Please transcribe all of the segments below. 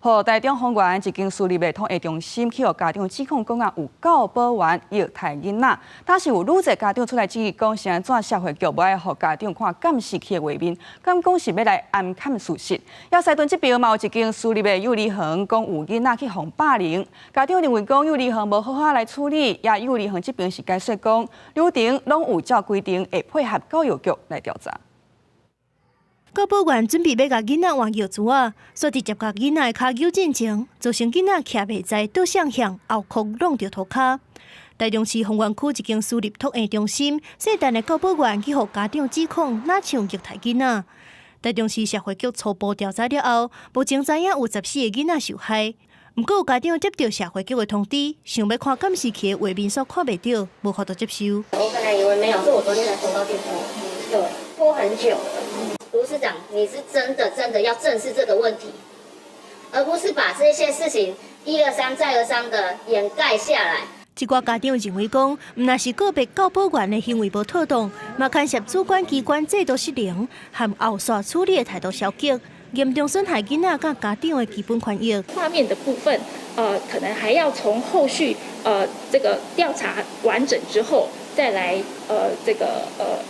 予台中豐原一間私立的托嬰中心去予家長指控講啊，有教保員虐待囡仔，但是有愈濟家長出來質疑講，是按怎社會局無愛予家長看監視器的畫面，敢講是欲來掩蓋事實。也西屯這邊嘛有一間私立的幼兒園，講有囡仔去予霸凌，家長認為講幼兒園無好好來處理，也幼兒園這邊是解釋講流程攏有照規定，會配合教育局來調查。教保員準備欲共囡仔換尿苴仔，煞佇接共囡仔的跤扭進前，造成囡仔徛袂在倒向向後箍挵著塗跤。台中市豐原區一間私立托嬰中心，細漢的教保員去予家長指控，若像虐待囡仔。台中市社會局初步調查了後，目前知影有14個囡仔受害。毋過有家長接到社會局的通知，想欲看監視器的畫面，煞看袂著，無法度接受。我本來以為沒有，是我昨天才收到電話，對，拖很久了。盧市長，你是真的真的要正視這個問題，而不是把這些事情一而三再而三的掩蓋下來。一寡家長認為講，毋但是個別教保員的行為無妥當，嘛牽涉主管機關制度失靈和後續處理的態度消極，嚴重損害囡仔佮家長的基本權益。畫面的部分，可能還要從後續，這個調查完整之後，再來，這個，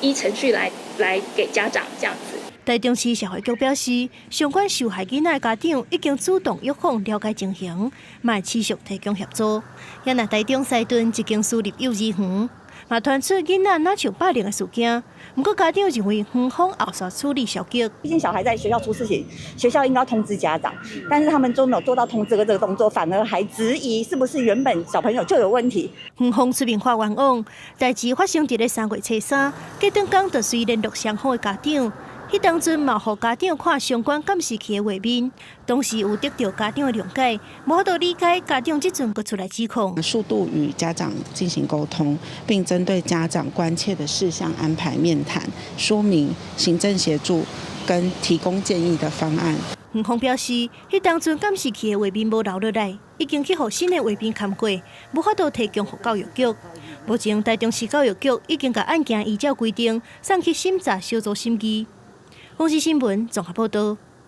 依程序來給家長這樣子。台中市社會局表示，相關受害囡仔的家長已經主動約訪了解情形，嘛會持續提供協助。也若台中西屯一間私立幼兒園，嘛傳出囡仔若像霸凌的事件，毋過家長認為園方後續處理消極。畢竟小孩在學校出事情，學校應該通知家長，但是他們都沒有做到通知的這個動作，反而還質疑是不是原本小朋友就有問題。園方出面發冤枉，代誌發生佇咧3月初3，隔頓工就隨聯絡雙方的家長。彼當陣嘛，予家長看相關監視器的畫面，當時有得著家長的諒解，無法度理解家長這陣閣出來指控。數度與家長進行溝通，並針對家長關切的事項安排面談，說明行政協助跟提供建議的方案。園方表示，彼當陣監視器的畫面無留落來，已經去予新的畫面看過，無法度提供予教育局。目前台中市教育局已經共案件依照規定送去審查小組審議。公視新聞綜合報導。